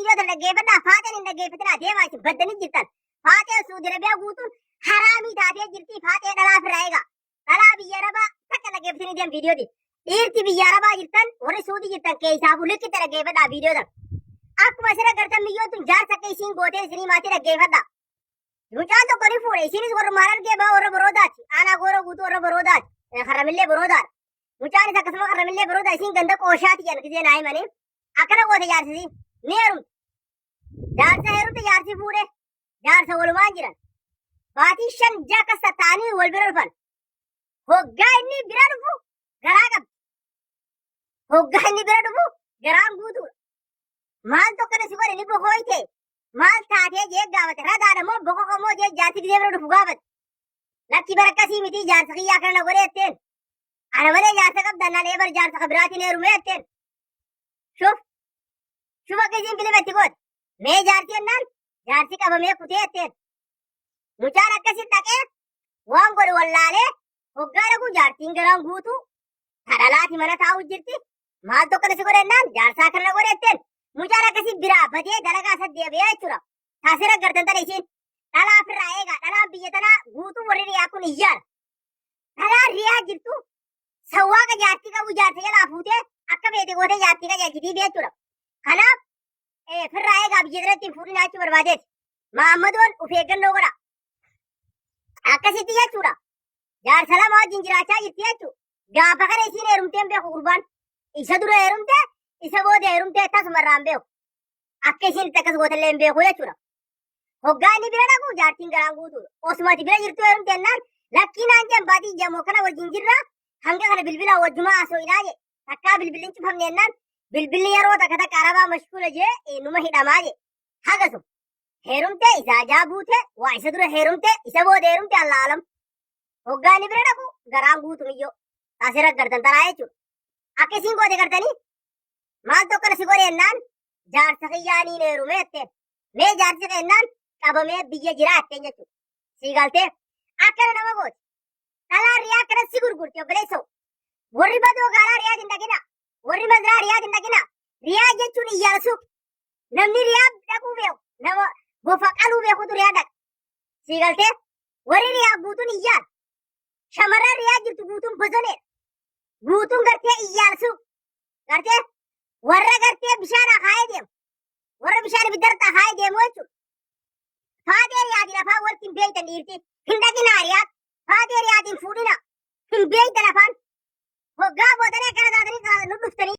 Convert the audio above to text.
Viidiyoo tana dhaggeeffadhaa. Faaxeen hin dhaggeeffatinaa, deemaa, isin baddanii jirtan. Faaxeen Suudi Arabiyaa guutuun haraamii taatee jirti. Faaxee dhalaa ofirraa eegaa. Dhalaa biyya Arabaa takka dhaggeeffatanii deem viidiyooti. Dhiirti biyya Arabaa jirtan, warri Suudii jirtan keessaafuu likkitti dhaggeeffadhaa viidiyoo tana. Akkuma isin agartan miyyoon tun jaarsa akka isiin gootee isinii maatii dhaggeeffadhaa. Mucaan tokko ni fuudhe, isiinis warra Harargee ba'a, warra Boroodaati. Aanaa Gooroo Guutuu warra Boroodaati. Karramillee Boroodaadha. Mucaanis akkasuma Karramillee Boroodaa, isiin ganda Qooshaati jedhan gisee naa himanii. Akkana goote jaarsisi. Ni heerumte. Jaarsa heerumte, jaarsi fuudhe. Jaarsa walumaan jiran. Baatii 5, 6 akkas tatta'anii wal bira dhufan. Hoggaa inni bira dhufu garaa qabdi. Hoggaa inni bira dhufu garaan guutuudha. Maal tokko si godhe, ni bohooyte. Maal taatee jee gaafate. Radaadha moo bokoka moo jee jaarsi gisee bira dhufu gaafate. Lakki, bara akkasii miti, jaarsa kiyyaa akkana na godhe jetteen. Ana malee jaarsa qabda naan eebar jaarsa ka biraatiin heerume jetteen. Shuf shuf, akka isiin filima itti goote. Mee jaarsi jennaan, jaarsi qabamee kutee jetteen. Mucaan akkasitti dhaqee waan godhe wallaalee, hoggaa dhaqu jaartiin garaan guutuu tadhalaati mana taa'u jirti. Maal tokko si godhe jennaan, jaarsaa akkana na godhe jetteen. Mucaan akkasii biraa badee dalagaa isa deebi'ee jechuudha. Taasira gartan tana isiin dhalaa ofirraa eegaa. Dhalaan biyya tanaa guutuu warri riyaa kun iyyaara. Dhalaan riyaa jirtu sawwaaqa jaartii qabu jaarsa jalaa fuutee akka feete gootee jaartii qajeelchitii jechuudha. Kanaaf firraa eegaa, biyya tanatti hin fuudhinaa jechuu barbaadeeti. Maammadoon of eeggannoo godha. Akkasitti jechuudha. Jaarsa lama wajjin jiraachaa jirti jechuudha. Gaafa kana isiin heerumtee hin beeku gurbaan. Isa dura heerumte, isa booda heerumte tasuma irraa hin beeku. Akka isiin itti akkas gootellee hin beeku jechuudha. Hoggaa inni bira dhaqu jaartiin garaan guutuudha. Osuma ati bira jirtu heerumte jennaan, lakkii naan jedhan, baatii jamoo kana wajjin jirra, hanga kana bilbila wajjumaa haasoo jee. Takkaa bilbilli hin cufamne jennaan, bilbilli yeroo takka takka arabaa mashkuula jee numa hidhamaa jee. Hagasum. Heerumte, isaa ajaa buute, waa isa dura heerumte, isa booda heerumte, Allah alam. Hoggaa inni bira dhaqu garaan guutu miyyoo. Taasira gartan tanaa jechuudha. Akka isiin goote gartanii, maal tokko si godhe jennaan, jaarsa kiyyaa niin heerume jetteen. Mee jaarsi kennaan, qabamee biyya jira jetteen jechuudha. Sii galtee akkana nama gooti. Dhalaan riyaa akkana si gurgurti, obboleessoo. Warri badoo gaalaa riyaa hin dhaqina. Warri mazraa riyaa hin dhaqina. Riyaa jechuun iyyaasu. Namni riyaa dhaquu beeku, nama bofa qaluu beekutu riyaa dhaqa. Sii galtee, warri riyaa guutuun iyyaan. Shamarran riyaa jirtu guutuun bosoneedha. Guutuun gartee iyyaalsu. Gartee warra gartee bishaan akaayee deemu. Warra bishaan ibiddarratti akaayee deemu jechuudha. Faatee riyaatiin afaan walitti hin beektan dhiirti. Hin dhaqinaa riyaa. Faatee riyaatiin fuudhina. Hin beektan afaan. Hoggaa boodanii akkana taatanii nu dhuftanii.